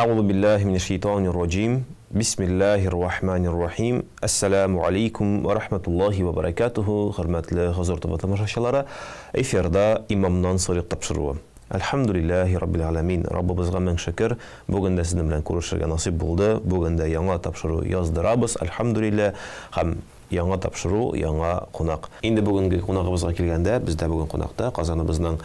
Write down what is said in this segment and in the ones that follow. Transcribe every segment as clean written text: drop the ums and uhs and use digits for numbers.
Әгъузу биллаһи минәш шәйтанир раҗим. Бисмиллаһир рахманир рахим. Ассаламу алейкум ва рахматуллаһи ва баракатуху. Хөрмәтле Хозур ТВ тамашачылары, эфирда Имамнан сорыйк тапшыруы. Әлхәмдүлилләһи раббил галәмин. Раббыбызга мең шөкер, бүген дә сезнең белән күрешергә насыйп булды. Бүген дә яңа тапшыру яздырабыз, әлхәмдүлилләһ. Һәм яңа тапшыру, яңа кунак. Инде бүгенге кунагыбызга килгәндә, бездә бүген кунакта Казаныбызның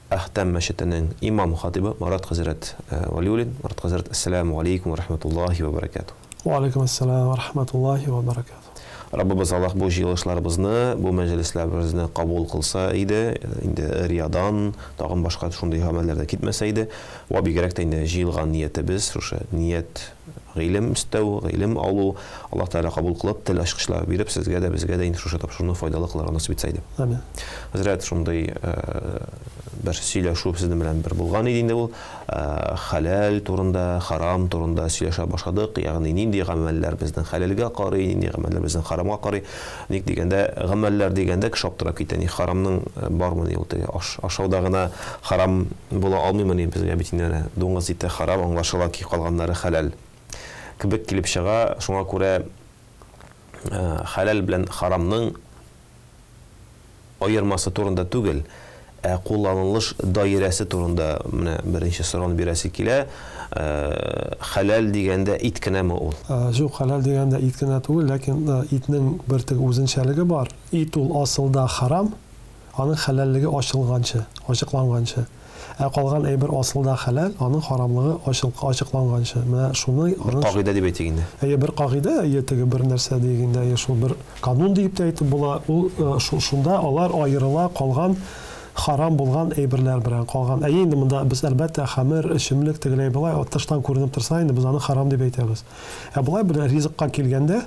Әхтәм мәчетенең имам-хатибы Марат хәзрәт Вәлиуллин. Марат хәзрәт, әссәламү алейкум ва рахматуллаһи ва баракатуһ. Ва алейкум әссәлам ва рахматуллаһи ва баракатуһ. Раббыбыз Аллаһ бу җыелышларыбызны, бу мәҗлесләребезне кабул кылса иде, инде риядан, тагын башка шундый гамәлләрдән китмәсә иде. Вә бигрәк тә инде җыелган ниятебез, шушы ният гыйлем өстәү, гыйлем алу, Аллаһ Тәгалә кабул кылып, тел ачкычлары биреп, сезгә дә, безгә дә инде шушы тапшыруны файдалы кылырга насыйп итсә иде. Амин. Хәзрәт, шундый бер сөйләшү сезнең белән бер булган иде инде ул. Хәләл турында, харам турында сөйләшә башладык. Ягъни нинди гамәлләр безнең хәләлгә карый, нинди гамәлләр безнең харамга карый. Ник дигәндә, гамәлләр дигәндә кеше аптырап китә. Ни харамның бармыни ул теге аш, ашауда гына харам була алмыймыни? Безгә бит инде менә дуңгыз ите харам, аңлашыла ки, калганнары хәләл кебек килеп чыга. Шуңа күрә хәләл белән харамның аермасы турында түгел, ә кулланылыш даирәсе турында менә беренче сорауны бирәсе килә. Хәләл дигәндә ит кенәме ул? Юк, хәләл дигәндә ит кенә түгел, ләкин итнең бер теге үзенчәлеге бар. Ит ул асылда харам, аның хәләллеге ачылганчы, ачыкланганчы. Ә калган әйбер асылда хәләл, аның харамлыгы ачыкланганчы. Менә шуны Бер кагыйдә дип әйтик инде. Әйе, бер кагыйдә, әйе, теге бер нәрсә диек инде, әйе, шул бер канун диеп тә әйтеп була. Ул шунда алар аерыла калган харам булган әйберләр белән калган. Әйе, инде монда без, әлбәттә, хәмер, эчемлек, тегеләй болай, тыштан күренеп торса инде, без аны харам дип әйтәбез. Ә болай менә ризыкка килгәндә,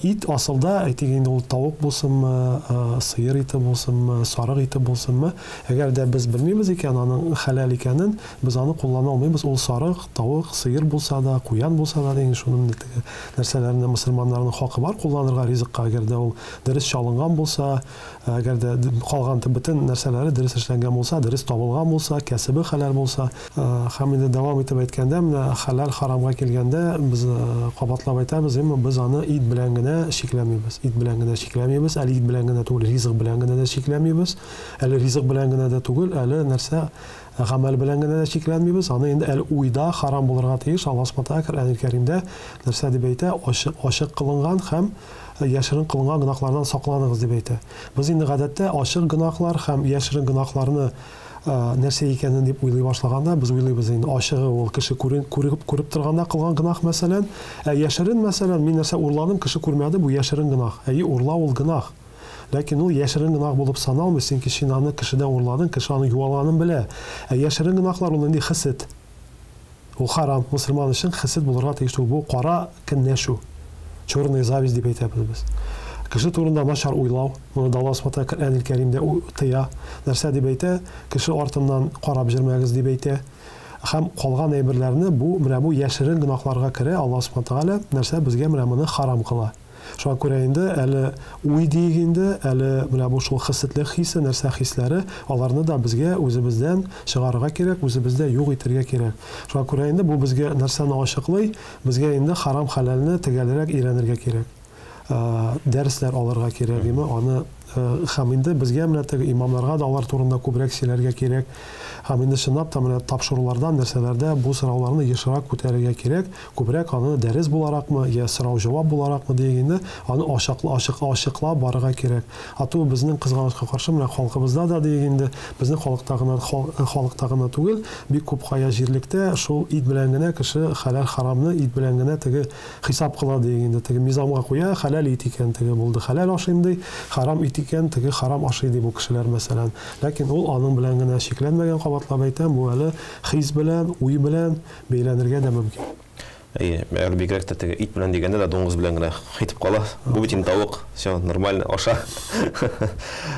Ит асылда, әйтик инде, ул тавык булсынмы, сыер ите булсынмы, сарык ите булсынмы, әгәр дә без белмибез икән аның хәләл икәнен, без аны куллана алмыйбыз. Ул сарык, тавык, сыер булса да, куян булса да дигән шуның теге нәрсәләрне мөселманнарның хакы бар кулланырга ризыкка, әгәр дә ул дөрес чалынган булса, Әгәр дә калган бөтен нәрсәләре дөрес эшләнгән булса, дөрес табылган булса, кәсебе хәләл булса. Һәм инде дәвам итеп әйткәндә, менә хәләл харамга килгәндә, без кабатлап әйтәбез, әмма без аны ит белән генә чикләмибез. Ит белән генә чикләмибез, әле ит белән генә түгел, ризык белән генә дә чикләмибез. Әле ризык белән генә дә түгел, әле нәрсә, гамәл белән генә дә чикләнмибез, аны инде әле уйда харам булырга тиеш. Аллаһ Субхана Тәгалә Коръәнил Кәримдә нәрсә дип әйтә? Ачык, ачык кылынган һәм яшерен кылынган гөнаһлардан сакланыгыз дип әйтә. Без инде гадәттә ачык гөнаһлар һәм яшерен гөнаһларны нәрсә икәнен дип уйлый башлаганда, без уйлыйбыз инде ачыгы ул кеше күрен, күреп, күреп торганда кылган гөнаһ мәсәлән, ә яшерен мәсәлән, мин нәрсә урладым, кеше күрмәде, бу яшерен гөнаһ. Әйе, урлау ул гөнаһ. Ләкин ул яшерен гөнаһ булып саналмый, чөнки син аны кешедән урладың, кеше аның югалганын белә. Ә яшерен гөнаһлар ул нинди хесед. Ул харам, мөселман өчен хесед булырга тиеш түгел. Бу кара көнләшү. Черная зависть дип әйтәбез без. Кеше турында начар уйлау, моны да Аллаһ Субхану Коръәнил Кәримдә тыя. Нәрсә дип әйтә? Кеше артыннан карап җөрмәгез дип әйтә. Һәм калган әйберләрне бу, менә бу яшерен гөнаһларга керә, Аллаһ Субхану Тәгалә нәрсә безгә менә моны харам кыла. Шуңа күрә инде әле уй диик инде, әле менә бу шул хесетлек хисе, нәрсә хисләре, аларны да безгә үзебездән чыгарырга кирәк, үзебездә юк итәргә кирәк. Шуңа күрә инде бу безгә нәрсәне ачыклый, безгә инде харам-хәләлне төгәлрәк өйрәнергә кирәк. Дәресләр алырга кирәк, димме, аны һәм инде безгә менә теге имамнарга да алар турында күбрәк сөйләргә кирәк. Һәм инде чынлап та менә тапшыруларда, нәрсәләрдә бу сорауларны ешрак күтәрергә кирәк. Күбрәк аны дәрес буларакмы, я сорау-җавап буларакмы диек инде, аны ачык, ачык, ачыклап барырга кирәк. А то безнең, кызганычка каршы, менә халкыбызда да диек инде, безнең халыкта гына, халыкта гына түгел, бик күп кая җирлектә шул ит белән генә кеше хәләл-харамны ит белән генә теге хисап кыла диек инде, теге мизамга куя, хәләл ит икән, теге булды, хәләл ашыйм ди, харам ит икән, теге харам ашый ди бу кешеләр, мәсәлән. Ләкин ул аның белән генә чикләнмәгән, кабатлап әйтәм, бу әле хис белән, уй белән, Бәйләнергә дә мөмкин. Әйе, әгәр бигрәк тә теге ит белән дигәндә дә дуңгыз белән генә итеп кала. Бу бит инде тавык, всё, нормально, аша.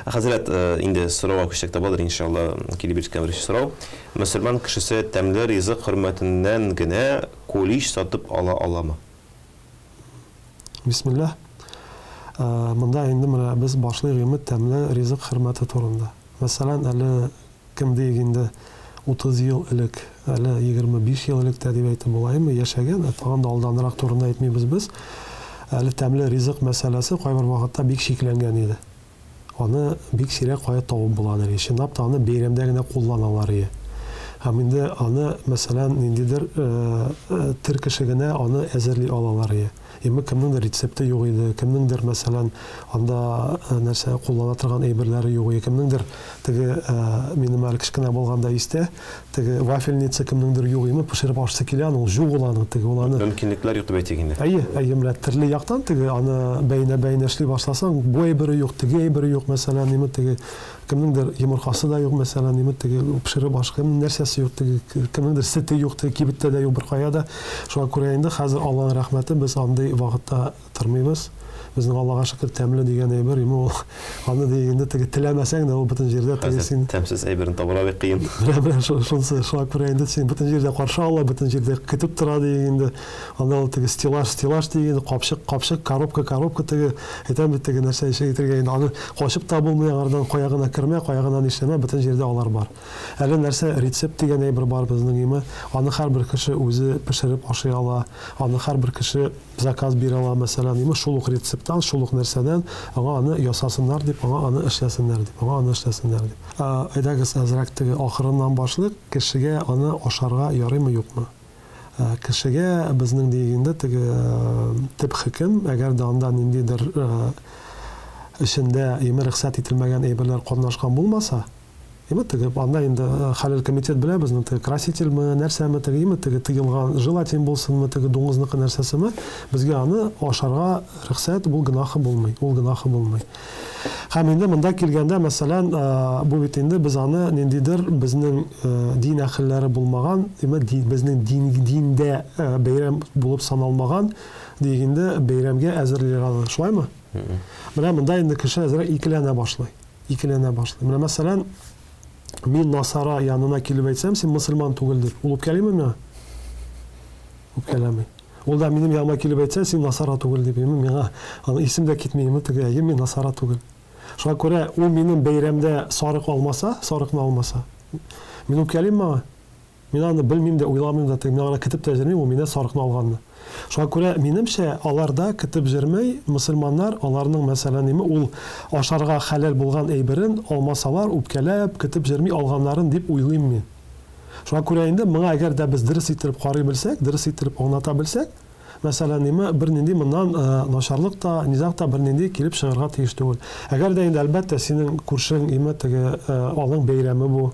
Хәзрәт, инде сорауга күчсәк тә буладыр, иншалла, килеп ирешкән беренче сорау. Мөселман кешесе тәмле ризык хөрмәтеннән генә кулич сатып ала аламы? Бисмиллаһ. Монда инде менә без башлыйк инде тәмле ризык хөрмәте турында. Мәсәлән, әле Кем диик инде, 30 ел элек әле 25 ел элек тә дип әйтеп була име, яшәгән, ә тагын да алданрак турында әйтмибез без. Әле тәмле ризык мәсьәләсе кайбер вакытта бик чикләнгән иде. Аны бик сирәк кая табып буладыр. Чынлап та аны бәйрәмдә генә кулланалар ие. Һәм инде аны, мәсәлән, ниндидер тер кеше генә аны әзерли алалар ие. Име кемнеңдер рецепты юк иде, кемнеңдер, мәсәлән, анда нәрсә куллана торган әйберләре юк иде, кемнеңдер теге минем әле кечкенә булганда истә, теге вафельница кемнеңдер юк име, пешереп ашсы килә, аның юк ул аның теге ул аны. Мөмкинлекләр юк дип әйтик инде. Әйе, әйе, менә төрле яктан теге аны бәйнә-бәйнә эшли башласаң, бу әйбере юк, теге әйбере юк, мәсәлән, име теге кемнеңдер йомыркасы да юк, мәсәлән, име теге пешереп ашка нәрсәсе юк, теге кемнеңдер сөте юк, теге кибеттә дә юк беркая да. Шуңа күрә инде хәзер Алланың рәхмәте, без андый вакытта тормыйбыз. Безнең Аллага шөкер тәмле дигән әйбер, име ул аны дигәндә теге теләмәсәң дә ул бөтен җирдә теге син. Тәмсез әйберне табырга бик кыен. Менә менә шунысы, шуңа күрә инде син бөтен җирдә каршы ала, бөтен җирдә көтеп тора дигән инде. Анда ул теге стеллаж, стеллаж дигән, капчык, капчык, коробка, коробка теге, әйтәм бит теге нәрсә эше әйтергә инде аны качып та булмый аңардан, кая гына кермә, кая гына нишләмә, бөтен җирдә алар бар. Әле нәрсә рецепт дигән әйбер бар безнең име, аны һәрбер кеше үзе пешереп ашый ала, аны һәрбер кеше заказ бирә ала, мәсәлән, име шул ук рецепттан, шул ук нәрсәдән аңа аны ясасыннар дип, аңа аны эшләсеннәр дип, аңа аны эшләсеннәр дип. Әйдәгез, әзрәк теге ахырыннан башлыйк, кешегә аны ашарга ярыймы, юкмы? Кешегә безнең дигәндә теге төп хөкем, әгәр дә анда ниндидер эчендә име рөхсәт ителмәгән әйберләр катнашкан булмаса, име теге анда инде хәләл комитет белә безнең теге красительме, нәрсәме теге име теге тыелган желатин булсынмы, теге дуңгызныкы нәрсәсеме, безгә аны ашарга рөхсәт, ул гөнаһы булмый, ул гөнаһы булмый. Һәм инде монда килгәндә, мәсәлән, бу бит инде без аны ниндидер безнең дин әһелләре булмаган, име безнең диндә бәйрәм булып саналмаган дигәндә бәйрәмгә әзерлиләр аны, шулаймы? Менә монда инде кеше әзрәк икеләнә башлый. Икеләнә башлый. Менә мәсәлән, мин насара янына килеп әйтсәм, син мөселман түгел дип, ул үпкәлиме миңа? Үпкәләми. Ул да минем яныма килеп әйтсә, син насара түгел дип, миңа аны исем дә китми, теге, әйе, мин насара түгел. Шуңа күрә ул минем бәйрәмдә сарык алмаса, сарыкны алмаса, мин үпкәлим аңа? Мин аны белмим дә, уйламыйм да, мин аны көтеп тә йөрмим, ул миннән сарыкны алганны. Шуңа күрә минемчә, алар да көтеп йөрмәй, мөселманнар, аларның мәсәлән, ниме, ул ашарга хәләл булган әйберен алмасалар, үпкәләп, көтеп йөрми алганнарын дип уйлыйм мин. Шуңа күрә инде моңа әгәр дә без дөрес иттереп карый белсәк, дөрес иттереп аңлата белсәк, мәсәлән, ниме, бернинди моннан начарлык та, низаг та бернинди килеп чыгарга тиеш түгел. Әгәр дә инде әлбәттә синең күршең име теге аның бәйрәме бу,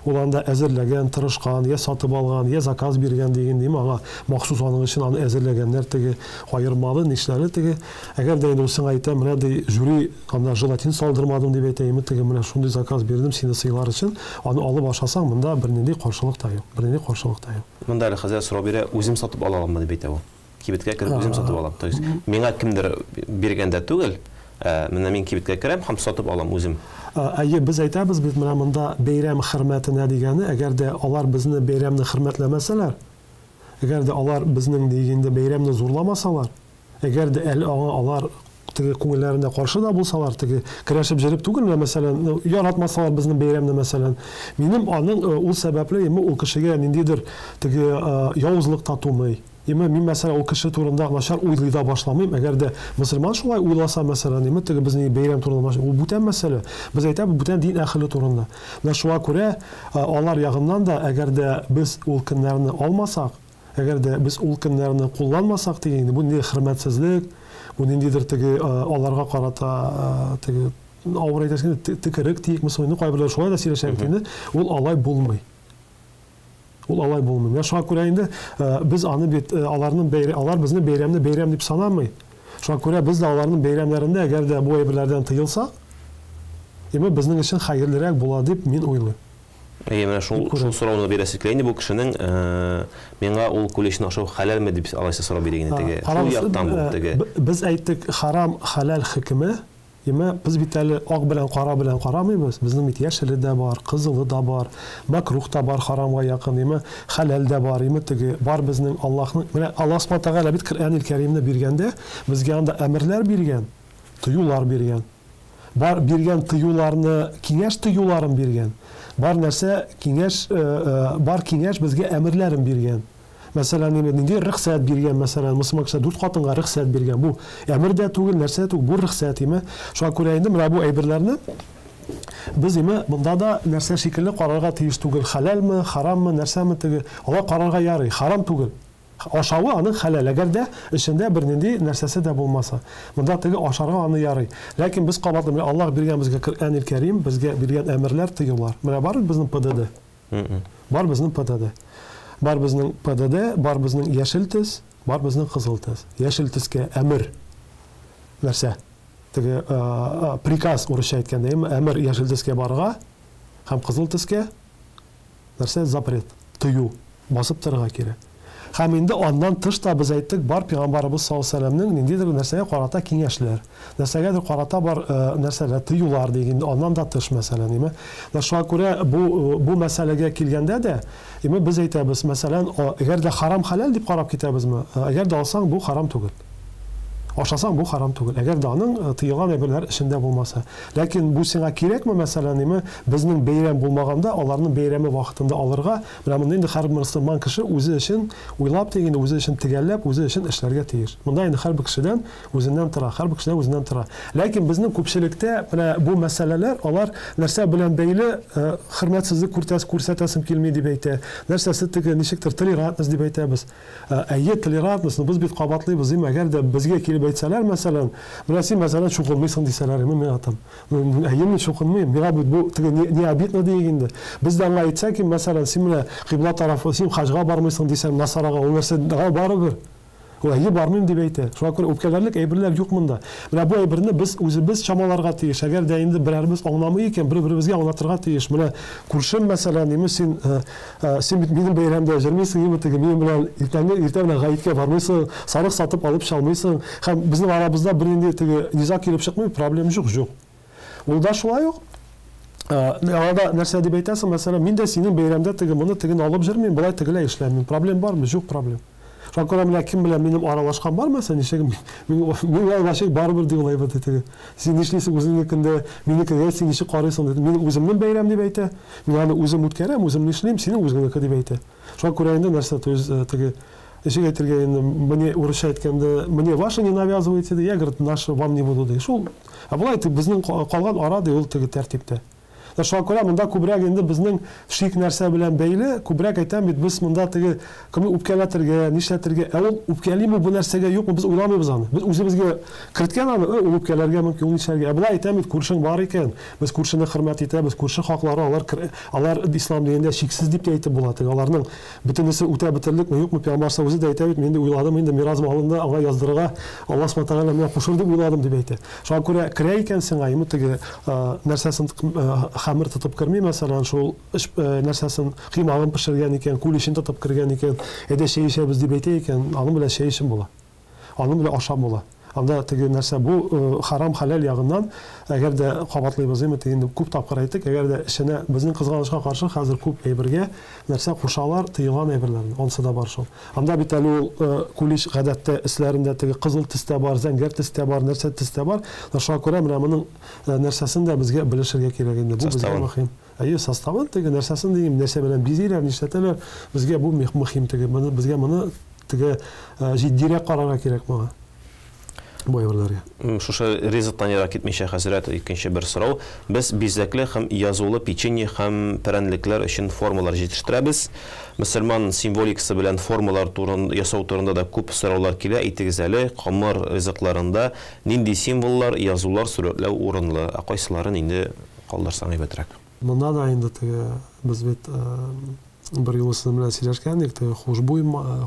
ул анда әзерләгән, тырышкан, я сатып алган, я заказ биргән дигән дим, аңа махсус аның өчен аны әзерләгәннәр теге аермалы, нишләре теге. Әгәр дә инде ул сиңа әйтә, менә ди жюри анда желатин салдырмадым дип әйтә, име теге менә шундый заказ бирдем сине сыйлар өчен, аны алып ашасаң, монда бернинди каршылык та юк, бернинди каршылык та юк. Монда әле хәзер сорау бирә, үзем сатып ала аламмы дип әйтә ул. Кибеткә кереп үзем сатып алам. То есть миңа кемдер биргәндә түгел, менә мин кибеткә керәм һәм сатып алам үзем. Әйе, без әйтәбез бит менә монда бәйрәм хөрмәтенә дигәне, әгәр дә алар безне бәйрәмне хөрмәтләмәсәләр, әгәр дә алар безнең дигәндә бәйрәмне зурламасалар, әгәр дә әле аңа алар теге күңелләренә каршы да булсалар, теге көрәшеп җөреп түгел, менә мәсәлән, яратмасалар безнең бәйрәмне мәсәлән, минем аның ул сәбәпле име ул кешегә ниндидер теге явызлык та тумый. Име мин мәсәлән ул кеше турында начар уйлый да башламыйм. Әгәр дә мөселман шулай уйласа мәсәлән, име теге безнең бәйрәм турында ул бүтән мәсьәлә. Без әйтәбез бүтән дин әһеле турында. Менә шуңа күрә алар ягыннан да әгәр дә без ул көннәрне алмасак, әгәр дә без ул көннәрне кулланмасак дигән, бу нинди хөрмәтсезлек, бу ниндидер теге аларга карата теге авыр әйтәсең, текерек диек мөселман, кайберләр шулай да сөйләшә бит инде, ул алай булмый. Ул алай булмый. Менә шуңа күрә инде без аны бит аларның бәйрәм, алар безне бәйрәмне бәйрәм дип санамый. Шуңа күрә без дә аларның бәйрәмнәрендә әгәр дә бу әйберләрдән тыелсак, димәк безнең өчен хәерлерәк була дип мин уйлыйм. Әйе, менә шул сорауны бирәсе килә инде бу кешенең, миңа ул куличны ашау хәләлме дип алайса сорау бирә инде теге. Шул яктан бу теге. Без әйттек харам хәләл хөкеме. Димәк, без бит әле ак белән кара белән карамыйбыз. Безнең бит яшеле дә бар, кызылы да бар, макрух та бар, харамга якын, димәк, хәләл дә бар, димәк, теге бар безнең Аллаһның. Менә Аллаһ Субхану Тәгалә бит Коръән Кәримне биргәндә безгә анда әмерләр биргән, тыюлар биргән. Бар биргән тыюларны, киңәш тыюларын биргән. Бар нәрсә киңәш, бар киңәш безгә әмерләрен биргән. Мәсәлән, инде нинди рөхсәт биргән, мәсәлән, мөселман кешеләр дүрт хатынга рөхсәт биргән. Бу әмер дә түгел, нәрсә дә түгел, бу рөхсәт име. Шуңа күрә инде менә бу әйберләрне без име монда да нәрсә шикелле карарга тиеш түгел. Хәләлме, хараммы, нәрсәме теге. Алай карарга ярый, харам түгел. Ашавы аның хәләл, әгәр дә эчендә бернинди нәрсәсе дә булмаса. Монда теге ашарга аны ярый. Ләкин без кабатлыйм, менә Аллаһ биргән безгә Коръәнил Кәрим, безгә биргән әмерләр, тыюлар. Менә бар бит безнең ПДД. Бар безнең ПДД. Бар безнең ПДД, бар безнең яшел төс, бар безнең кызыл төс. Яшел төскә әмер нәрсә? Теге приказ урысча әйткәндә, әмер яшел төскә барырга һәм кызыл төскә Нәрсә запрет, тыю, басып торырга кирәк. Һәм инде аннан тыш та без әйттек, бар пәйгамбарыбыз саллаллаһу алейһи вә сәлләмнең ниндидер нәрсәгә карата киңәшләр, нәрсәгәдер карата бар нәрсәләр, тыюлар дик инде, аннан да тыш мәсәлән, име. Менә шуңа күрә бу бу мәсьәләгә килгәндә дә, име, без әйтәбез, мәсәлән, әгәр дә харам хәләл дип карап китәбезме, әгәр дә алсаң, бу харам түгел. Ашасаң, бу харам түгел. Әгәр дә аның тыелган әйберләр эчендә булмаса. Ләкин бу сиңа кирәкме, мәсәлән, име, безнең бәйрәм булмаганда, аларның бәйрәме вакытында алырга, менә монда инде һәрбер мөселман кеше үзе өчен уйлап тик инде, үзе өчен төгәлләп, үзе өчен эшләргә тиеш. Монда инде һәрбер кешедән үзеннән тора, һәрбер кешедән үзеннән тора. Ләкин безнең күпчелектә менә бу мәсьәләләр, алар нәрсә белән бәйле, хөрмәтсезлек күрсәтәсем килми дип әйтә, нәрсәсе теге ничектер толерантность дип әйтәбез. Әйе, толерантность, но без бит кабатлыйбыз, дим, әгәр дә безгә килеп әйтсәләр, мәсәлән, менә син, мәсәлән, чукынмыйсың дисәләр, мин миңа там, әйе, мин чукынмыйм, миңа бит бу теге не, не обидно диек инде. Без дә аңа әйтсәк, мәсәлән, син менә кыйбла тарафы, син хаҗга бармыйсың дисәң, насарага, ул нәрсә, аңа барыбер. Ул әйе, бармыйм дип әйтә. Шуңа күрә үпкәләрлек әйберләр юк монда. Менә бу әйберне без үзебез чамаларга тиеш. Әгәр дә инде берәребез аңламый икән, бер-беребезгә аңлатырга тиеш. Менә күршем, мәсәлән, имеш, син Син бит минем бәйрәмдә җөрмисең, име теге минем белән иртәнге иртә белән гаеткә бармыйсың, сарык сатып алып чалмыйсың. Һәм безнең арабызда бернинди теге низаг килеп чыкмый, проблем юк, юк. Ул да шулай ук. Аңа да нәрсә дип әйтәсең, мәсәлән, мин дә синең бәйрәмдә теге моны тегене алып җөрмим, болай тегеләй эшләмим. Проблем бармы? Юк проблем. Шуңа күрә менә кем белән минем аралашкан бар, мәсәлән, ничек мин миңа вообще барыбер ди ул әйбер ди теге. Син нишлисең үзеңнекендә, минекегә син ничек карыйсың ди. Минем үземнең бәйрәм дип әйтә. Мин аны үзем үткәрәм, үзем нишлим, синең үзеңнеке дип әйтә. Шуңа күрә инде нәрсә, то есть теге ничек әйтергә инде, мне урысча әйткәндә, мне ваше не навязывайте ди, я, говорит, наше вам не буду ди. Шул. Ә болай итеп безнең калган ара ди ул теге тәртиптә. Ә шуңа күрә монда күбрәк инде безнең шик нәрсә белән бәйле, күбрәк әйтәм бит, без монда теге кемне үпкәләтергә, нишләтергә, ә ул үпкәлиме бу нәрсәгә, юкмы, без уйламыйбыз аны. Без үзебезгә керткән аны, э, ул үпкәләргә мөмкин, ул нишләргә. Ә болай әйтәм бит, күршең бар икән, без күршене хөрмәт итәбез, күрше хаклары алар, алар ислам динендә чиксез дип тә әйтеп була. Теге аларның Бөтенесе үтә бетерлекме, юкмы, пәйгамбәр саллаллаһу үзе дә әйтә бит, мин инде уйладым инде мирас малын да аңа яздырырга Аллаһ субхана тәгалә миңа кушыр дип уйладым дип әйтә. Шуңа күрә керә икән сиңа, ему теге нәрсәсен хәмер тотып керми, мәсәлән, шул нәрсәсен кыймагын пешергән икән, куличен тотып кергән икән, әйдә чәй эчәбез дип әйтә икән, аның белән чәй эчеп була. Аның белән ашап була. Анда теге нәрсә, бу харам-хәләл ягыннан, әгәр дә кабатлыйбыз, инде теге инде күп тапкыр әйттек, әгәр дә эченә, безнең кызганычка каршы, хәзер күп әйбергә нәрсә кушалар, тыелган әйберләрне, анысы да бар шул. Анда бит әле ул кулич гадәттә өсләрендә теге кызыл төстә бар, зәңгәр төстә бар, нәрсә төстә бар. Шуңа күрә менә моның нәрсәсен дә безгә белешергә кирәк инде. Бу безгә мөһим. Әйе, составын теге нәрсәсен дигән, нәрсә белән бизиләр, нишләтәләр, безгә бу мөһим теге, моны безгә моны Теге җитдирәк карарга кирәк моңа. Бу әйберләргә. Шушы ризыктан ерак китмичә, хәзрәт, икенче бер сорау. Без бизәкле һәм язулы печенье һәм перәнлекләр өчен формалар җитештерәбез. Мөселман символикасы белән формалар турын ясау турында да күп сораулар килә. Әйтегез әле, камыр ризыкларында нинди символлар, язулар сурәтләү урынлы, ә кайсыларын инде калдырсаң әйбәтрәк? Монда да инде теге без бит бер юлы сезнең белән сөйләшкән идек, теге хушбуй,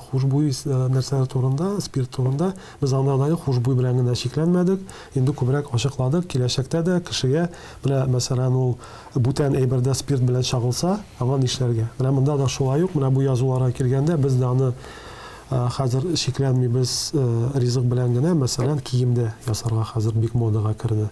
хушбуй нәрсәләр турында, спирт турында. Без анда да хушбуй белән генә чикләнмәдек, инде күбрәк ачыкладык. Киләчәктә дә кешегә, менә, мәсәлән, ул бүтән әйбердә спирт белән чагылса, аңа нишләргә? Менә монда да шулай ук, менә бу язуларга килгәндә, без дә аны хәзер чикләнмибез ризык белән генә, мәсәлән, кием дә ясарга хәзер бик модага керде.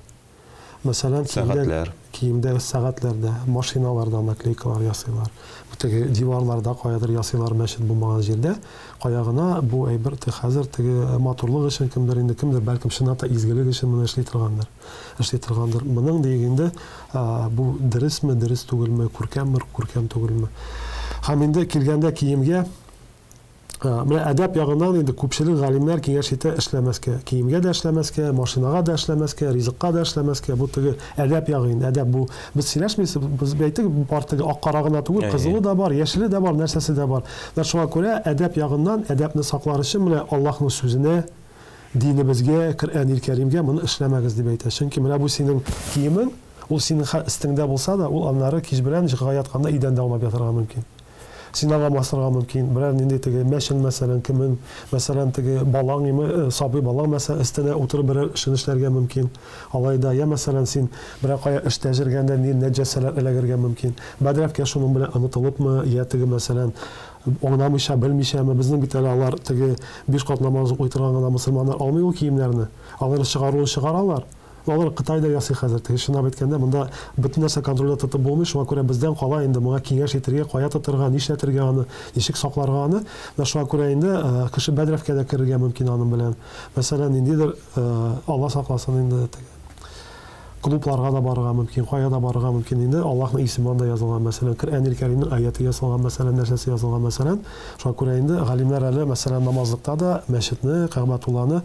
Мәсәлән, Сәгатьләр. Киемдә, сәгатьләрдә, машиналарда наклейкалар ясыйлар. Теге диварларда каядыр ясыйлар мәчет булмаган җирдә. Кая гына бу әйбер хәзер теге матурлык өчен кемдер инде, кемдер бәлкем чынлап та изгелек өчен моны эшли торгандыр. Эшли торгандыр. Моның диек инде бу дөресме, дөрес түгелме, күркәмме, күркәм түгелме. Һәм инде килгәндә киемгә, менә әдәп ягыннан инде күпчелек галимнәр киңәш итә эшләмәскә. Киемгә дә эшләмәскә, машинага да эшләмәскә, ризыкка да эшләмәскә. Бу теге әдәп ягы инде. Әдәп бу. Без сөйләшмибез, без әйттек, бар теге ак-кара гына түгел, кызылы да бар, яшеле дә бар, нәрсәсе дә бар. Менә шуңа күрә әдәп ягыннан, әдәпне саклар өчен менә Аллаһның сүзенә, динебезгә, Коръәнил Кәримгә моны эшләмәгез дип әйтә. Чөнки менә бу синең киемең, ул синең өстеңдә булса да, ул аннары кич белән йокыга ятканда идәндә аунап ятарга мөмкин. Син аңа басырга мөмкин, берәр нинди теге мәчең, мәсәлән, кемең, мәсәлән, теге балаң име, сабый балаң, мәсәлән, өстенә утырып берәр эшен эшләргә мөмкин. Алай да, я, мәсәлән, син берәр кая эштә җөргәндә нинди нәҗәсәләр эләгергә мөмкин. Бәдрәфкә шуның белән онытылыпмы, я теге, мәсәлән, аңламыйча, белмичәме, безнең бит әле алар теге биш кат намаз укый торган гына мөселманнар алмый ул киемнәрне. Алар чыгаруын чыгаралар. Алар Кытайда ясый хәзер. Теге чынлап әйткәндә, монда бөтен нәрсә контрольдә тотып булмый, шуңа күрә бездән кала инде моңа киңәш итергә, кая тотырга, нишләтергә аны, ничек сакларга аны. Менә шуңа күрә инде кеше бәдрәфкә дә керергә мөмкин аның белән. Мәсәлән, ниндидер, Алла сакласын инде, теге клубларга да барырга мөмкин, кая да барырга мөмкин инде. Аллаһның исеме анда язылган, мәсәлән, Коръәнил Кәримнең аяте язылган, мәсәлән, нәрсәсе язылган, мәсәлән. Шуңа күрә инде галимнәр әле, мәсәлән, намазлыкта да мәчетне, Кәгъбәтулланы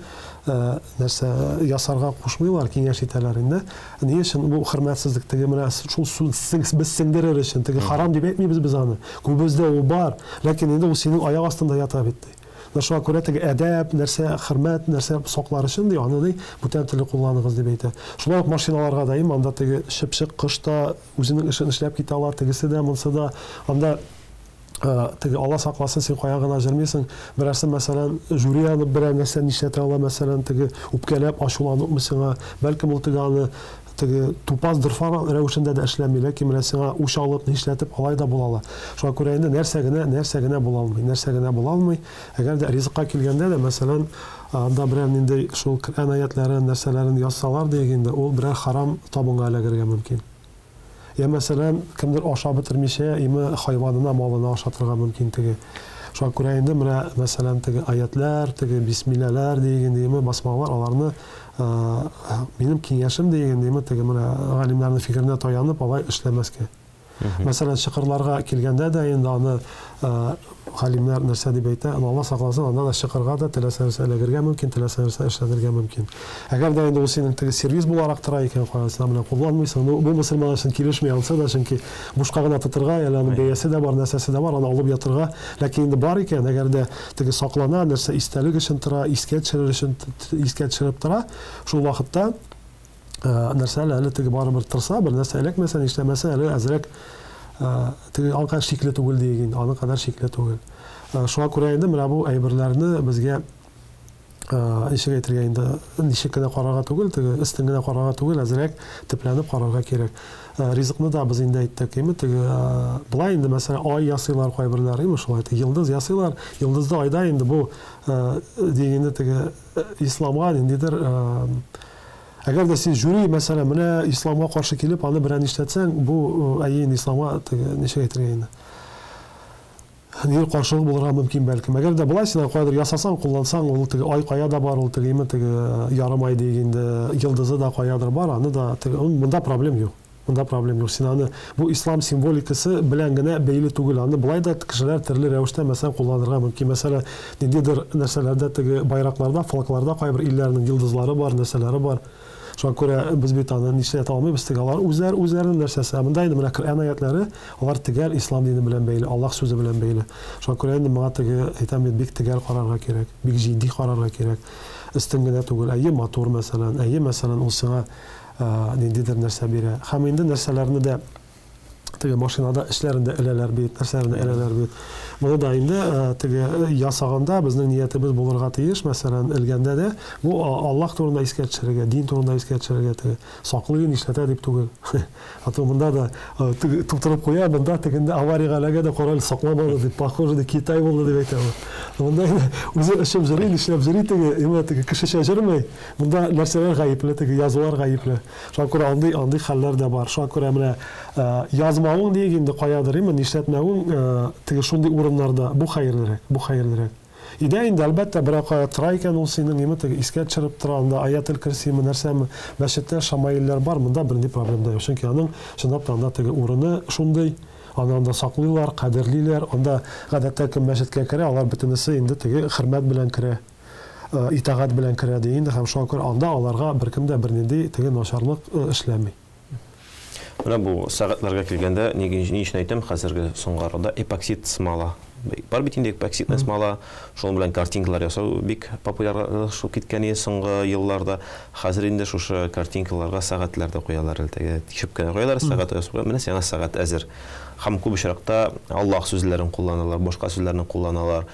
нәрсә ясарга кушмыйлар, киңәш итәләр инде. Ни өчен бу хөрмәтсезлек теге менә шул без сеңдерер өчен, теге харам дип әйтмибез без аны. Күбебездә ул бар, ләкин инде ул синең аяк астында ята бит ди. Менә шуңа күрә теге әдәп, нәрсә, хөрмәт, нәрсә саклар өчен ди, аны ди, бүтән төрле кулланыгыз дип әйтә. Шулай ук машиналарга да им, анда теге чыпчык, кош та үзенең эшен эшләп китә ала, тегесе дә, монсы да. Анда теге Алла сакласын, син кая гына җөрмисең. Берәрсе, мәсәлән, жюри алып берәр нәрсә нишләтә ала, мәсәлән, теге үпкәләп, ачуланыпмы сиңа. Бәлкем ул теге аны теге тупас дорфа рәвешендә дә эшләми, ләкин менә сиңа үч алып, нишләтеп, алай да була ала. Шуңа күрә инде нәрсә генә, нәрсә генә була алмый, нәрсә генә була алмый. Әгәр дә ризыкка килгәндә дә, мәсәлән, анда берәр нинди шул Коръән аятларын, нәрсәләрен язсалар диек инде, ул берәр харам табынга эләгергә мөмкин. Я мәсәлән, кемдер ашап бетермичә, име хайванына, малына ашатырга мөмкин теге. Шуңа күрә инде менә, мәсәлән, теге аятлар, теге бисмилләләр диек инде, име басмалар, аларны минем киңәшем диек инде, име теге менә галимнәрнең фикеренә таянып, алай эшләмәскә. Мәсәлән, чокырларга килгәндә дә инде аны галимнәр нәрсә дип әйтә, Алла сакласын, анда да чокырга да теләсә нәрсә эләгергә мөмкин, теләсә нәрсә эшләнергә мөмкин. Әгәр дә инде ул синең теге сервиз буларак тора икән, кая син аны кулланмыйсың, ну, бу мөселман өчен килешми ансы да, чөнки бушка гына тотырга, әле аның бәясе дә бар, нәрсәсе дә бар, аны алып ятырга, ләкин инде бар икән, әгәр дә теге саклана, нәрсә истәлек өчен тора, искә төшерер өчен искә төшереп тора, шул вакытта нәрсә әле, әле теге барыбер торса, бер нәрсә эләкмәсә, нишләмәсә, әле әзрәк теге аның кадәр шикле түгел диек инде, аның кадәр шикле түгел. Шуңа күрә инде менә бу әйберләрне безгә ничек әйтергә инде, ничек кенә карарга түгел, теге өстен генә карарга түгел, әзрәк төпләнеп карарга кирәк. Ризыкны да без инде әйттек, әйме, теге болай инде, мәсәлән, ай ясыйлар кайберләр, әйме, шулай итеп, йолдыз ясыйлар, йолдызда айда инде бу диек инде теге исламга ниндидер әгәр дә син жюри, мәсәлән, менә исламга каршы килеп, аны берәр нишләтсәң, бу әйе инде исламга теге ничек әйтергә инде. Нидер каршылык булырга мөмкин бәлкем. Әгәр дә болай син каядыр ясасаң, куллансаң, ул теге ай кая да бар, ул теге име теге ярым ай диек инде, йолдызы да каядыр бар, аны да теге монда проблем юк. Монда проблем юк. Син аны бу ислам символикасы белән генә бәйле түгел. Аны болай да кешеләр төрле рәвештә, мәсәлән, кулланырга мөмкин. Мәсәлән, ниндидер нәрсәләрдә теге байракларда, флагларда кайбер илләрнең йолдызлары бар, нәрсәләре бар. Шуңа күрә без бит аны нишләтә алмыйбыз, теге алар үзләре үзләренең нәрсәсе. Ә монда инде менә Коръән аятлары, алар төгәл ислам дине белән бәйле, Аллаһ сүзе белән бәйле. Шуңа күрә инде моңа теге әйтәм бит, бик төгәл карарга кирәк, бик җитди карарга кирәк. Өстен генә түгел. Әйе, матур, мәсәлән, әйе, мәсәлән, ул сиңа ниндидер нәрсә бирә. Һәм инде нәрсәләрне дә Теге машинада эчләрендә эләләр бит, нәрсәләрендә эләләр бит. Моны да инде теге ясаганда безнең ниятебез булырга тиеш, мәсәлән, элгәндә дә бу Аллаһ турында искә төшерергә, дин турында искә төшерергә теге саклый, нишләтә дип түгел. А то монда да теге тутырып куя, монда тегендә авариягә эләгә дә кораль сакламады дип, похоже, ди, Китай булды дип әйтә ул. Монда инде үзе эчеп җыри, нишләп җыри теге, именно теге кешечә җырмый. Монда нәрсәләр гаепле, теге язулар гаепле. Шуңа күрә андый андый хәлләр дә бар. Шуңа күрә менә язмавың диек инде каядыр, именно нишләтмәвең теге шундый урыннарда бу хәерлерәк, бу хәерлерәк. Өйдә инде, әлбәттә, берәр кая тора икән ул синең, име теге искә төшереп тора, анда аятел керсиме, нәрсәме. Мәчеттә шамаилләр бар, монда бернинди проблем да юк. Чөнки аның чынлап та анда теге урыны шундый, аны анда саклыйлар, кадерлиләр. Анда гадәттә кем мәчеткә керә, алар бөтенесе инде теге хөрмәт белән керә. Итагать белән керә ди инде һәм шуңа күрә анда аларга беркем дә бернинди теге начарлык эшләми. Менә бу сәгатьләргә килгәндә, ни, ни өчен әйтәм, хәзерге соңгы арада эпоксид смола. Бар бит инде эпоксидная смола, шуның белән картинкалар ясау бик популярлашып киткән иде соңгы елларда. Хәзер инде шушы картинкаларга сәгатьләр дә куялар әле теге. Тишеп кенә куялар, сәгать ясап куялар. Менә сиңа сәгать әзер. Һәм күп очракта Аллаһ сүзләрен кулланалар, башка сүзләрне кулланалар.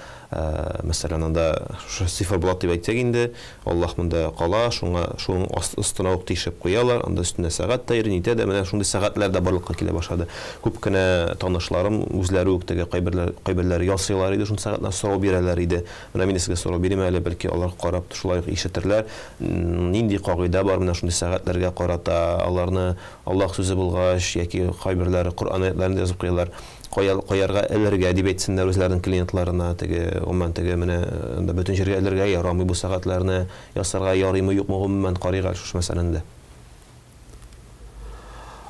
Мәсәлән, анда шушы циферблат дип әйтсәк инде, Аллаһ монда кала, шуңа шуның астына ук тишеп куялар, анда өстенә сәгать тә йөри, нитә дә, менә шундый сәгатьләр дә барлыкка килә башлады. Күп кенә танышларым үзләре үк теге кайберләр, кайберләре ясыйлар иде шундый сәгатьләр, сорау бирәләр иде. Менә мин дә сезгә сорау бирим әле, бәлки алар карап шулай ук ишетерләр. Нинди кагыйдә бар менә шундый сәгатьләргә карата, аларны Аллаһ сүзе булгач, яки кайберләре Коръән аятларын да язып куялар. Кая, каярга элергә дип әйтсеннәр үзләренең клиентларына, теге, гомумән, теге менә анда бөтен җиргә элергә ярамый бу сәгатьләрне, ясарга ярыймы, юкмы, гомумән, карыйк әле шушы мәсьәләне дә.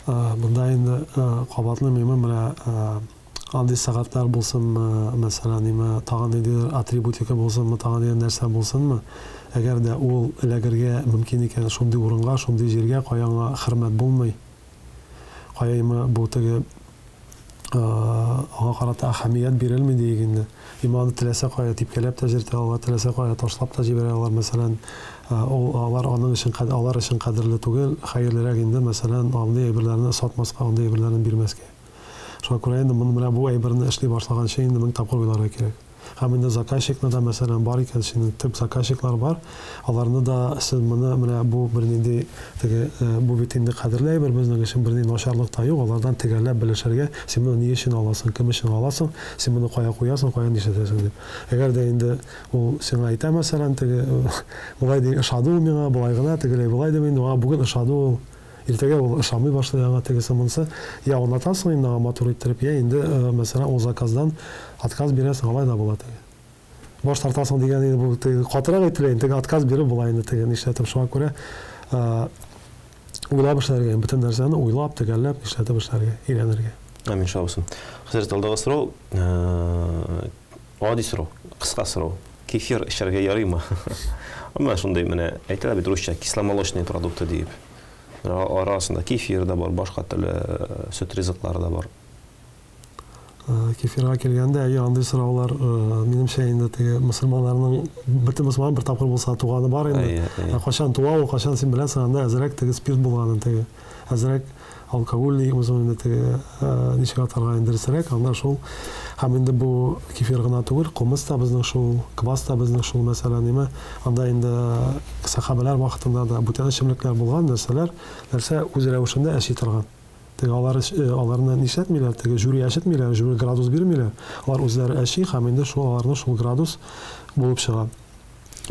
Монда инде кабатлыйм, имә менә андый сәгатьләр булсынмы, мәсәлән, имә тагын ниндидер атрибутика булсынмы, тагын нидер нәрсә булсынмы, әгәр дә ул эләгергә мөмкин икән шундый урынга, шундый җиргә, кая аңа хөрмәт булмый, кая имә бу теге аңа карата әһәмият бирелми диек инде. Иманы теләсә кая типкәләп тә җөртә алалар, теләсә кая ташлап та җибәрә алалар, мәсәлән, ул алар аның өчен алар өчен кадерле түгел, хәерлерәк инде, мәсәлән, андый әйберләрне сатмаска, андый әйберләрне бирмәскә. Шуңа күрә инде моны менә бу әйберне эшли башлаганчы инде мең тапкыр уйларга кирәк. Һәм инде заказчикны да, мәсәлән, бар икән, синең төп заказчиклар бар, аларны да сез моны менә бу бернинди теге бу бит инде кадерле әйбер безнең өчен, бернинди начарлык та юк, алардан төгәлләп белешергә, син моны ни өчен аласың, кем өчен аласың, син моны кая куясың, кая нишләтәсең дип. Әгәр дә инде ул сиңа әйтә, мәсәлән, теге болай ди, ошады ул миңа, болай гына, тегеләй болай дип инде, аңа бүген ошады ул, Иртәгә ул ышанмый башлый аңа тегесе-монысы. Я аңлатасың инде аңа матур иттереп, я инде, мәсәлән, ул заказдан отказ бирәсең, алай да була теге. Баш тартасың дигән инде бу теге катырак әйтелә инде, теге отказ биреп була инде теге нишләтеп. Шуңа күрә уйлап эшләргә, бөтен нәрсәне уйлап, төгәлләп, нишләтеп эшләргә, өйрәнергә. Амин, шулай булсын. Хәзрәт, алдагы сорау, гади сорау, кыска сорау. Кефир эчәргә ярыймы? Әмма шундый менә әйтәләр бит русча кисломолочные продукты диеп. Алар арасында кефир да бар, башка төрле сөт ризыклары да бар. Кефирга килгәндә, әйе, андый сораулар, минемчә инде теге мөселманнарның бөтен мөселман бер тапкыр булса туганы бар инде. Ә кайчан туа ул, кайчан син беләсең, анда әзрәк теге спирт булганын теге. Әзрәк алкоголь дигән соң инде теге ничек атарга инде дөресрәк, анда шул. Һәм инде бу кефир гына түгел, кумыс та безнең шул, квас та безнең шул, мәсәлән, ниме. Анда инде сәхабәләр вакытында да бүтән эчемлекләр булган, нәрсәләр, нәрсә үз рәвешендә әчи торган. Теге алар аларны нишләтмиләр, теге жюри әчетмиләр, жюри градус бирмиләр. Алар үзләре әчи һәм инде шул аларның шул градус булып чыга.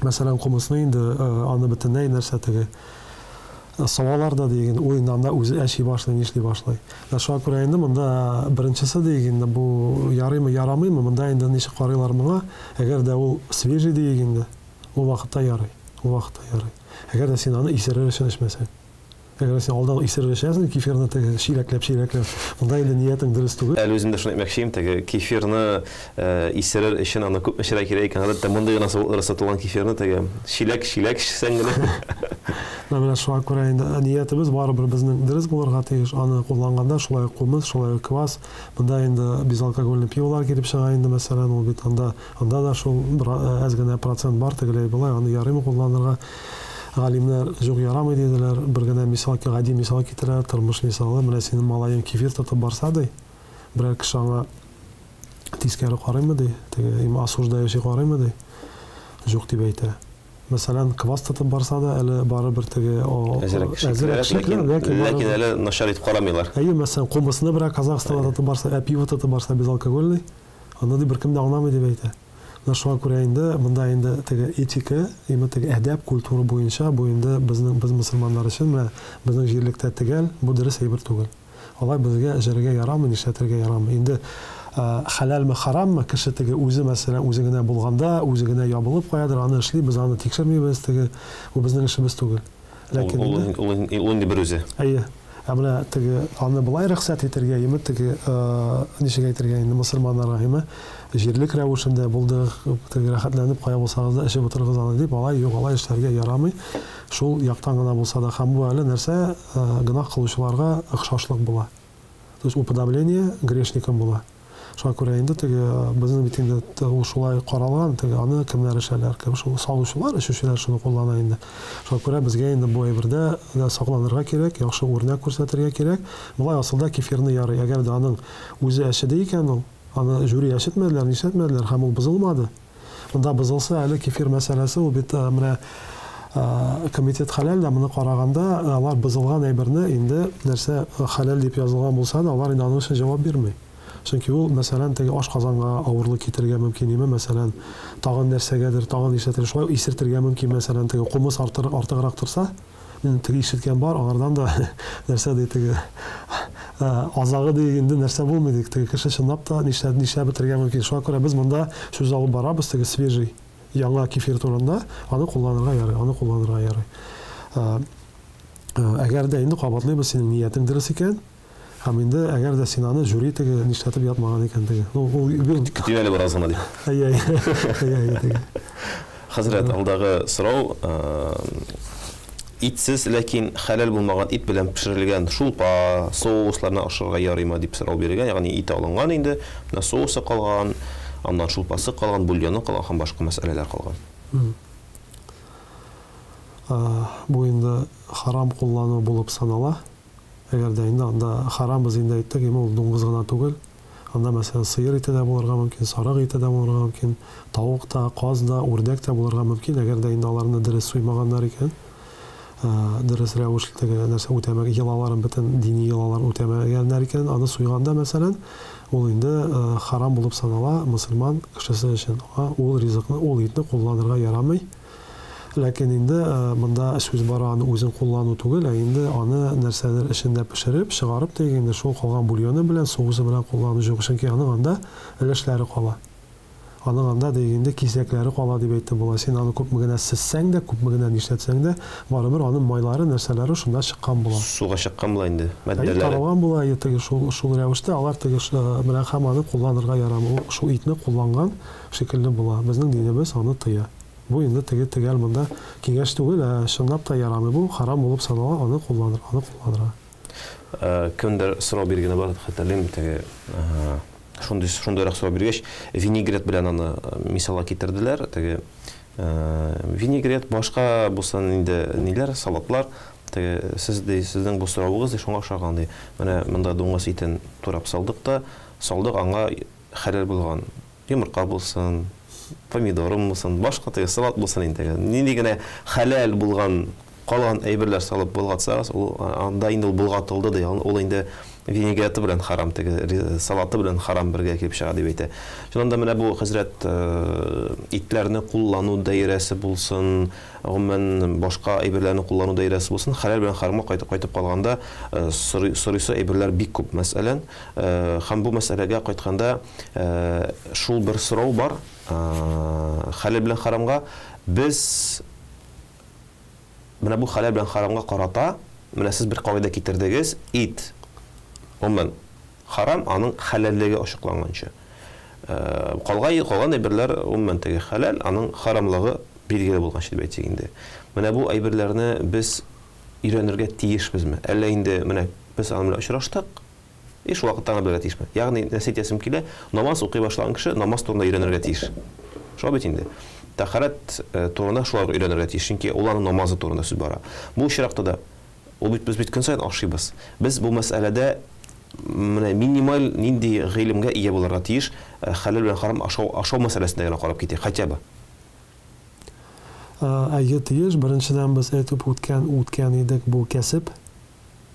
Мәсәлән, кумысны инде аны бөтенләй нәрсә теге савалар да диген, ул инде анда үзе әчи башлый, нишли башлый. Ә шуңа күрә инде монда беренчесе диек инде бу ярыймы, ярамыймы, монда инде ничек карыйлар моңа, әгәр дә ул свежий диек инде, ул вакытта ярый, ул вакытта ярый. Әгәр дә син аны исерер өчен эчмәсәң. Әгәр син алдан исерер эчәсең кефирны теге чиләкләп-чиләкләп, монда инде ниятең дөрес түгел. Әле үзем дә шуны әйтмәкче идем, теге кефирны исерер өчен аны күпме эчәргә кирәк икән. Гадәттә мондый гына савытларда сатылган кефирны теге чиләк-чиләк эчсәң генә. Менә шуңа күрә инде ниятебез барыбер безнең дөрес булырга тиеш. Аны кулланганда шулай ук кумыс, шулай ук квас. Монда инде безалкогольный пиволар килеп чыга инде, мәсәлән, ул бит анда, анда да шул бер әз генә процент бар, тегеләй-болай, аны ярыймы кулланырга. Галимнәр юк ярамый диделәр. Бер генә мисал, гади мисал китерәләр, тормыш мисалы. Менә синең малаең кефир тотып барса ди, берәр кеше аңа тискәре карыймы ди, теге им осуждающий карыймы ди. Юк дип әйтә. Мәсәлән, квас тотып барса да, әле барыбер теге әзерәк шикле, ләкин әле начар итеп карамыйлар. Әйе, мәсәлән, кумысны берәр Казахстанда тотып барса, ә пиво тотып барса безалкогольный, аны ди беркем дә аңламый дип әйтә. Менә шуңа күрә инде монда инде теге этика, именно теге әдәп, культура буенча бу инде безнең без мөселманнар өчен менә безнең җирлектә төгәл бу дөрес әйбер түгел. Алай безгә эчәргә ярамый, нишләтергә ярамый. Инде хәләлме, хараммы, кеше теге үзе, мәсәлән, үзе генә булганда, үзе генә ябылып каядыр, аны эшли, без аны тикшермибез, теге, бу безнең эшебез түгел. Ләкин инде ул инде бер үзе. Әйе. Ә менә теге аны болай рөхсәт итәргә, яме теге ничек әйтергә инде мөселманнарга, яме җирлек рәвешендә булды, теге рәхәтләнеп кая булсагыз да эчеп утырыгыз аны дип, алай юк, алай эшләргә ярамый. Шул яктан гына булса да, һәм бу әле нәрсә, гөнаһ кылучыларга охшашлык була. То есть уподобление грешникам була. Шуңа күрә инде теге безнең бит инде ул шулай каралган, теге аны кемнәр эчәләр, кем шул салучылар, эчүчеләр шуны куллана инде. Шуңа күрә безгә инде бу әйбердә дә сакланырга кирәк, яхшы үрнәк күрсәтергә кирәк. Болай асылда кефирны ярый, әгәр дә аның үзе әчеде икән ул, аны жюри әчетмәделәр, нишләтмәделәр һәм ул бозылмады. Монда бозылса, әле кефир мәсьәләсе, ул бит менә комитет хәләл дә моны караганда, алар бозылган әйберне инде нәрсә хәләл дип язылган булса да, алар инде аның өчен җавап бирми. Чөнки ул, мәсәлән, теге ашказанга авырлык китерергә мөмкин, име, мәсәлән, тагын нәрсәгәдер, тагын нишләтер, шулай исертергә мөмкин, мәсәлән, теге кумыс артыграк торса, мин теге ишеткән бар, аңардан да нәрсә ди теге азагы ди инде нәрсә булмый ди, теге кеше чынлап та нишләп нишләп бетерергә мөмкин. Шуңа күрә без монда сүз алып барабыз теге свежий яңа кефир турында, аны кулланырга ярый, аны кулланырга ярый. Әгәр дә инде кабатлыйбыз, синең ниятең дөрес икән, һәм инде әгәр дә син аны жюри теге нишләтеп ятмаган икән теге. Ну, ул Көтим әле бераз гына дип. Әйе, әйе, теге. Хәзрәт, алдагы сорау, итсез, ләкин хәләл булмаган ит белән пешерелгән шулпа, соусларны ашарга ярыймы дип сорау бирелгән. Ягъни ите алынган инде, менә соусы калган, аннан шулпасы калган, бульоны калган һәм башка мәсьәләләр калган. Бу инде харам куллану булып санала. Әгәр дә инде анда харам без инде әйттек, ул дуңгыз гына түгел. Анда, мәсәлән, сыер ите дә булырга мөмкин, сарык ите дә булырга мөмкин, тавык та, каз да, үрдәк тә булырга мөмкин. Әгәр дә инде аларны дөрес суймаганнар икән, дөрес рәвештәге нәрсә үтәмәгән, йолаларын, бөтен дини йолаларын үтәмәгәннәр икән, аны суйганда, мәсәлән, ул инде харам булып санала мөселман кешесе өчен. Ул ризыкны, ул итне кулланырга ярамый. Ләкин инде монда сүз бара аны үзен куллану түгел, ә инде аны нәрсәдер эчендә пешереп, чыгарып теге инде шул калган бульоны белән, соусы белән куллану юк, чөнки аның анда өлешләре кала. Аның анда дигәндә кисәкләре кала дип әйтеп була. Син аны күпме генә сезсәң дә, күпме генә нишләтсәң дә, барыбер аның майлары, нәрсәләре шунда чыккан була. Суга чыккан була инде, матдәләре. Таралган була, теге шул рәвештә алар теге белән һәм аны кулланырга ярамый. Шул итне кулланган шикелле була. Безнең динебез аны тыя. Бу инде теге төгәл монда киңәш түгел, ә чынлап та ярамый бу, харам булып санала, аны кулланыр, аны кулланырга. Кемдер сорау биргәне бар, хәтерлим, теге шундый шундыйрак сорау биргәч, винегрет белән аны мисалга китерделәр, теге винегрет башка булсын инде ниләр, салатлар, теге сез ди, сезнең бу соравыгыз ди шуңа охшаган ди. Менә монда дуңгыз итен турап салдык та, салдык аңа хәләл булган йомырка булсын, помидорым булсын, башка теге салат булсын инде. Нинди генә хәләл булган калган әйберләр салып болгатсагыз, ул анда инде ул болгатылды ди, ул инде винегреты белән харам, теге салаты белән харам бергә килеп чыга дип әйтә. Шуннан да менә бу хәзрәт итләрне куллану даирәсе булсын, гомумән башка әйберләрне куллану даирәсе булсын, хәләл белән харамга кайтып калганда сорыйсы әйберләр бик күп, мәсәлән. Һәм бу мәсьәләгә кайтканда шул бер сорау бар, хәләл белән харамга без менә бу хәләл белән харамга карата, менә сез бер кагыйдә китердегез, ит гомумән харам, аның хәләллеге ачыкланганчы. Калган әйберләр гомумән теге хәләл, аның харамлыгы билгеле булганчы дип әйтсәк инде. Менә бу әйберләрне без өйрәнергә тиешбезме? Әллә инде менә без аның белән очраштык, и шул вакытта гына белергә тиешме? Ягъни нәрсә әйтәсем килә, намаз укый башлаган кеше намаз турында өйрәнергә тиеш. Шулай бит инде. Тәһарәт турында шулай ук өйрәнергә тиеш, чөнки ул аның намазы турында сүз бара. Бу очракта да ул бит без бит көн саен ашыйбыз. Без бу мәсьәләдә менә минималь нинди гыйлемгә ия булырга тиеш, хәләл белән харам ашау, ашау мәсьәләсендә генә карап китик, хотя бы. Әйе, тиеш. Беренчедән без әйтеп үткән, үткән идек, бу кәсеп.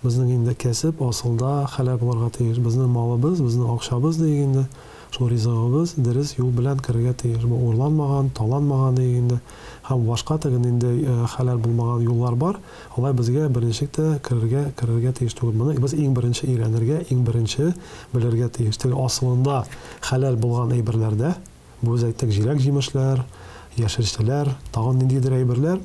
Безнең инде кәсеп асылда хәләл булырга тиеш. Безнең малыбыз, безнең акчабыз диек инде, шул ризыгыбыз дөрес юл белән керергә тиеш. Бу урланмаган, таланмаган диек инде. Һәм башка теге нинди хәләл булмаган юллар бар, алай безгә берничек тә керергә, керергә тиеш түгел. Моны без иң беренче өйрәнергә, иң беренче белергә тиеш. Теге асылында хәләл булган әйберләрдә, Бу без әйттек, җиләк-җимешләр, яшелчәләр, тагын ниндидер әйберләр,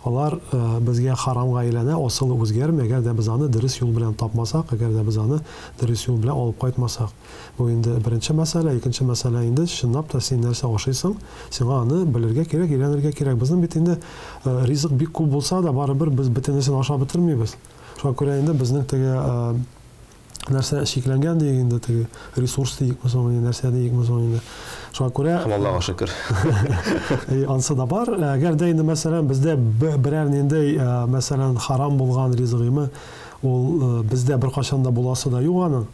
алар безгә харамга әйләнә, асылы үзгәрми, әгәр дә без аны дөрес юл белән тапмасак, әгәр дә без аны дөрес юл белән алып кайтмасак. Бу инде беренче мәсьәлә. Икенче мәсьәлә инде, чынлап та син нәрсә ашыйсың, сиңа аны белергә кирәк, өйрәнергә кирәк. Безнең бит инде ризык бик күп булса да, барыбер без бөтенесен ашап бетермибез. Шуңа күрә инде безнең теге нәрсә чикләнгән диек инде, теге ресурс диекме соң инде, нәрсә диекме соң инде. Шуңа күрә Һәм Аллага шөкер. Ансы да бар. Әгәр дә инде, мәсәлән, бездә берәр нинди, мәсәлән, харам булган ризыгымы, ул бездә беркайчан да буласы да юк аның.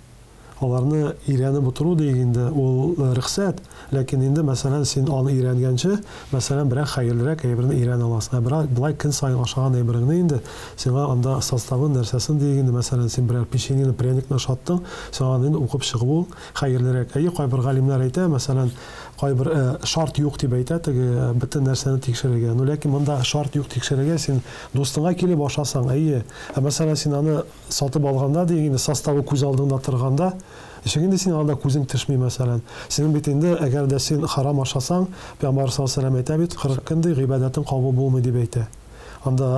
Аларны өйрәнеп утыру диек инде, ул рөхсәт. Ләкин инде, мәсәлән, син аны өйрәнгәнче, мәсәлән, берәр хәерлерәк әйберне өйрәнә аласың. Ә берәр болай көн саен ашаган әйбереңне инде, сиңа анда составын, нәрсәсен диек инде, мәсәлән, син берәр печеньены, пряникны ашаттың, сиңа аны инде укып чыгу хәерлерәк. Әйе, кайбер галимнәр әйтә, мәсәлән, кайбер шарт юк дип әйтә, теге бөтен нәрсәне тикшерергә. Ну, ләкин монда шарт юк тикшерергә, син дустыңа килеп ашасаң, әйе. Ә мәсәлән, син аны сатып алганда, диек инде, составы күз алдыңда торганда, Ничек инде синең анда күзең төшми, мәсәлән? Синең бит инде, әгәр дә син харам ашасаң, Пәйгамбәрбез саллаллаһу галәйһи ва сәлләм әйтә бит, 40 көн ди, гыйбадәтең кабул булмый дип әйтә. Анда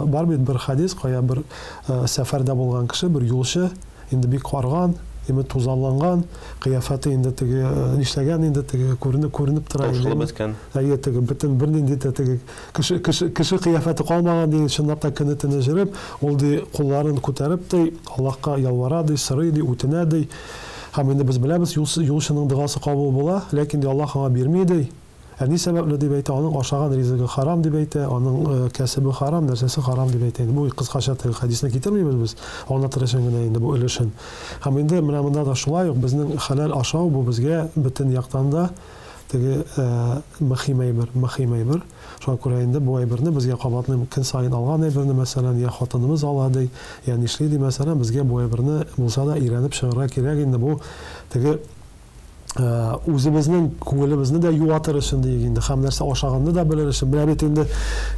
бар бит бер хәдис, кая бер сәфәрдә булган кеше, бер юлчы, инде бик арган, име тузанланган, кыяфәте инде теге нишләгән инде, теге күренеп, күренеп тора инде. Таушалып беткән. Әйе, теге бөтен бернинди дә теге Кеше, кеше, кеше кыяфәте калмаган, ди, чынлап та көне-төне җөреп, ул, ди, кулларын күтәреп, ди, Аллаһка ялвара, ди, сорый, ди, үтенә, ди. Һәм инде без беләбез, юлчының догасы кабул була, ләкин, ди, Аллаһ аңа бирми, ди. Ә ни сәбәпле, дип әйтә, аның ашаган ризыгы харам, дип әйтә, аның кәсебе харам, нәрсәсе харам, дип әйтә. Инде бу кыскача теге хәдисне китермибез без, аңлатыр өчен генә инде бу өлешен. Һәм инде менә монда да шулай ук безнең хәләл ашау бу безгә бөтен яктан да Теге мөһим әйбер, мөһим әйбер. Шуңа күрә инде бу әйберне безгә кабатлыйм, көн саен алган әйберне, мәсәлән, я хатыныбыз ала ди, я нишли ди, мәсәлән, безгә бу әйберне булса да өйрәнеп чыгарга кирәк инде. Бу теге үзебезнең күңелебезне дә юатыр өчен диек инде, һәм нәрсә ашаганны да белер өчен. Менә бит инде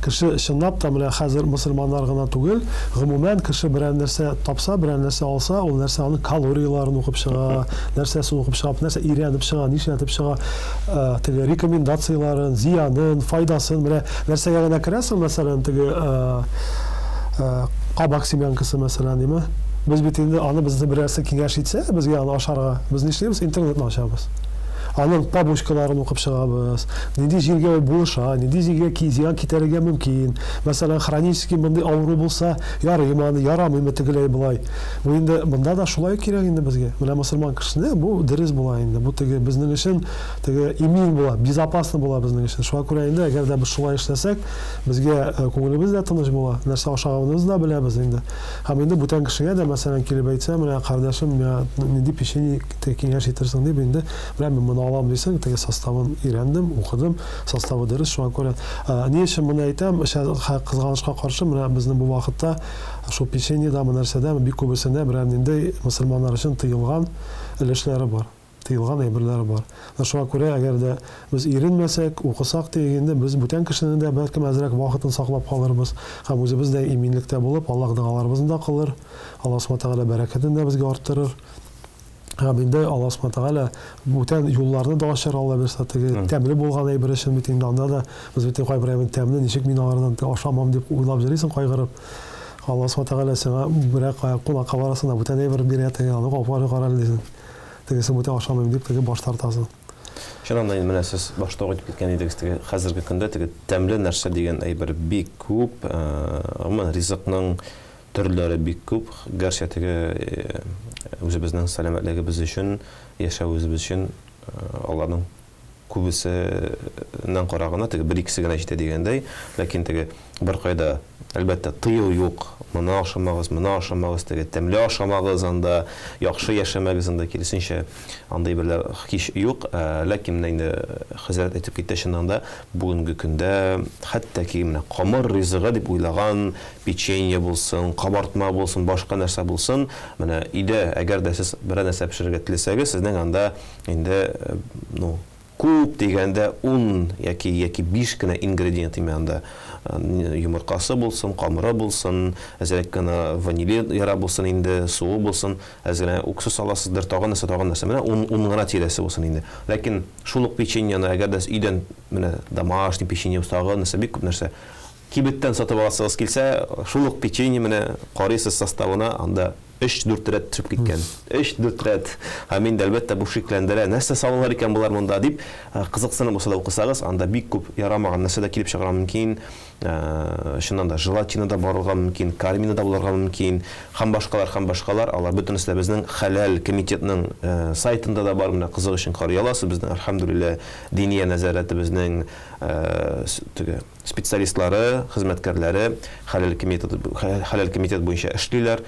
кеше чынлап та менә хәзер мөселманнар гына түгел, гомумән кеше берәр нәрсә тапса, берәр нәрсә алса, ул нәрсә аның калорияләрен укып чыга, нәрсәсен укып чыга, нәрсә өйрәнеп чыга, нишләтеп чыга, теге рекомендацияләрен, зыянын, файдасын, менә нәрсәгә генә керәсең, мәсәлән, теге кабак семянкасы, мәсәлән, диме? Без бит инде аны безне берәрсе киңәш итсә, безгә аны ашарга, без нишлибез? Интернетны ачабыз. Аның побочкаларын укып чыгабыз. Нинди җиргә ул булыша, нинди җиргә зыян китерергә мөмкин. Мәсәлән, хронический мондый авыру булса, ярыймы аны, ярамыймы тегеләй болай. Бу инде монда да шулай ук кирәк инде безгә. Менә мөселман кешесенә бу дөрес була инде. Бу теге безнең өчен теге имин була, безопасно була безнең өчен. Шуңа күрә инде, әгәр дә без шулай эшләсәк, безгә күңелебез дә тыныч була, нәрсә ашаганыбызны да беләбез инде. Һәм инде бүтән кешегә дә, мәсәлән, килеп әйтсә, менә кардәшем, миңа нинди печенье киңәш итерсең дип инде, менә мин моны алам дисең, теге составын өйрәндем, укыдым, составы дөрес, шуңа күрә. Ни өчен моны әйтәм, кызганычка каршы, менә безнең бу вакытта Шул печеньедамы, нәрсәдәме, бик күбесендә берәр нинди мөселманнар өчен тыелган өлешләре бар, тыелган әйберләре бар. Менә шуңа күрә, әгәр дә без иренмәсәк, укысак диек инде, без бүтән кешенең дә бәлкем әзрәк вакытын саклап калырбыз һәм үзебез дә иминлектә булып, Аллаһ догаларыбызны да кылыр, Аллаһ Субхана Тәгалә бәрәкәтен дә безгә арттырыр. Һәм инде Аллаһ Субхана Тәгалә бүтән юлларны да ачар, Алла бирсә, теге тәмле булган әйбер өчен бит инде анда да без бит кайбер әйбер тәмле, ничек мин алардан ашамам дип уйлап йөрисең, кайгырып. Аллаһ Субхана Тәгалә сиңа берәр кая кунакка барасың да бүтән әйбер бирә, теге аны алып кара әле дисең. Тегесе бүтән ашамыйм дип теге баш тартасың. Чыннан да инде менә сез башта ук әйтеп киткән идегез, теге хәзерге көндә теге тәмле нәрсә дигән әйбер бик күп, гомумән ризыкның Төрләре бик күп, гәрчә теге үзебезнең сәламәтлегебез өчен, яшәвебез өчен аларның Күбесеннән караганда теге бер-икесе генә җитә дигәндәй, ләкин теге беркайда, әлбәттә, тыю юк. Моны ашамагыз, моны ашамагыз, теге тәмле ашамагыз анда, яхшы яшәмәгез анда, киресенчә, андый әйберләр һич юк. Ләкин менә инде хәзрәт әйтеп китте, чыннан да, бүгенге көндә хәтта ки менә камыр ризыгы дип уйлаган печенье булсын, кабартма булсын, башка нәрсә булсын, менә өйдә, әгәр дә сез берәр нәрсә пешерергә теләсәгез, сезнең анда инде, ну, күп дигәндә ун яки яки биш кенә ингредиент име анда. Йомыркасы булсын, камыры булсын, әзрәк кенә ваниле яра булсын инде, суы булсын, әз генә уксус аласыздыр, тагын нәрсә, тагын нәрсә. Менә ун, ун гына тирәсе булсын инде. Ләкин шул ук печеньены, әгәр дә өйдән менә домашний печенье, тагын нәрсә, бик күп нәрсә кибеттән сатып аласыгыз килсә, шул ук печенье менә карыйсыз составына, анда өч-дүрт рәт төшеп киткән. Өч-дүрт рәт. Һәм инде, әлбәттә, бу шикләндерә. Нәрсә салалар икән болар монда дип, кызыксынып булса да укысагыз, анда бик күп ярамаган нәрсә дә килеп чыгарга мөмкин. Чыннан да, желатина да барырга мөмкин, кармина да булырга мөмкин, һәм башкалар, һәм башкалар. Алар бөтенесе дә безнең Хәләл комитетның сайтында да бар. Менә кызык өчен карый аласыз. Безнең, әлхәмдүлилләһ, Диния нәзарәтебезнең теге специалистлары, хезмәткәрләре Хәләл комитеты, Хәләл комитет буенча эшлиләр,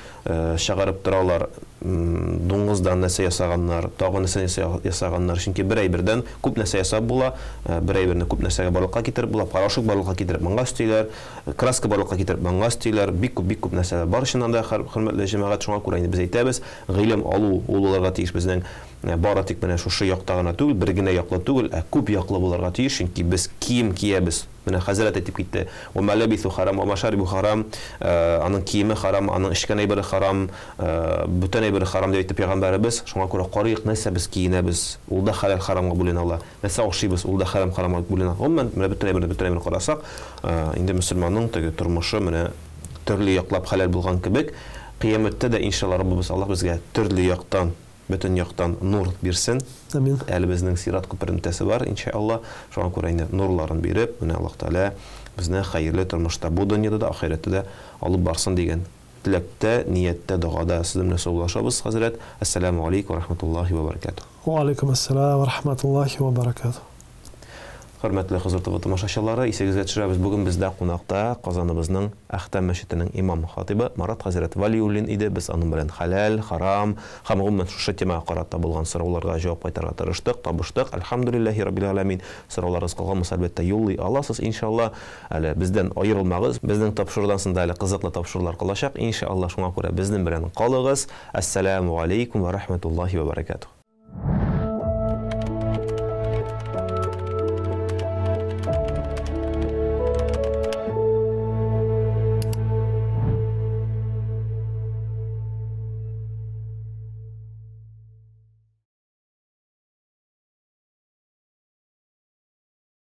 чыгарып торалар, дуңгыздан нәрсә ясаганнар, тагын нәрсә ясаганнар. Чөнки бер әйбердән күп нәрсә ясап була, бер әйберне күп нәрсәгә барлыкка китереп була, порошок барлыкка китереп моңа өстиләр, краска барлыкка китереп моңа өстиләр, бик күп, бик күп нәрсәләр бар чыннан да, хөрмәтле җәмәгать, шуңа күрә инде без әйтәбез, гыйлем алу ул булырга тиеш безнең бары тик менә шушы якта гына түгел, бер генә яклы түгел, ә күп яклы булырга тиеш, чөнки без кием киябез. Менә хәзрәт әйтеп китте, Ва ма ләбису харам, ва ма шарибу харам, аның киеме харам, аның эчкән әйбере харам, бүтән әйбере харам дип әйтте пәйгамбәребез. Шуңа күрә карыйк, нәрсә без киенәбез, ул да хәләл харамга бүленә ала. Нәрсә ашыйбыз, ул да хәрам харамга бүленә. Гомумән, менә бөтен әйберне, бөтен әйберне карасак, инде мөселманның теге тормышы менә төрле яклап хәләл булган кебек, кыямәттә дә, иншалла, Раббыбыз Аллаһ безгә төрле яктан Бөтен яктан нур бирсен. Амин. Әле безнең сират күперен үтәсе бар, иншәалла. Шуңа күрә инде нурларын биреп, менә Аллаһ Тәгалә безне хәерле тормышта бу дөньяда да, ахирәттә дә алып барсын дигән теләктә, нияттә, догада сезнең белән саубуллашабыз, хәзрәт. Әссәләмү алейкум ва рахматуллаһи ва баракатуһ. Ва алейкум әссәлам ва рахматуллаһи ва баракатуһ. Хөрмәтле Хозур ТВ тамашачылары, исегезгә төшерәбез, бүген бездә кунакта Казаныбызның Әхтәм мәчетенең имам-хатыйбы Марат хәзрәт Вәлиуллин иде. Без аның белән хәләл, харам һәм гомумән шушы темага карата булган сорауларга җавап кайтарырга тырыштык, табыштык. Әлхәмдүлилләһи раббил галәмин. Сорауларыгыз калган булса, әлбәттә, юллый аласыз, иншалла. Әле бездән аерылмагыз. Безнең тапшырудан соң да әле кызыклы тапшырулар калачак, иншалла. Шуңа күрә безнең белән калыгыз. Әссәләмү галәйкүм вә рахмәтуллаһи вә бәрәкәтүһ.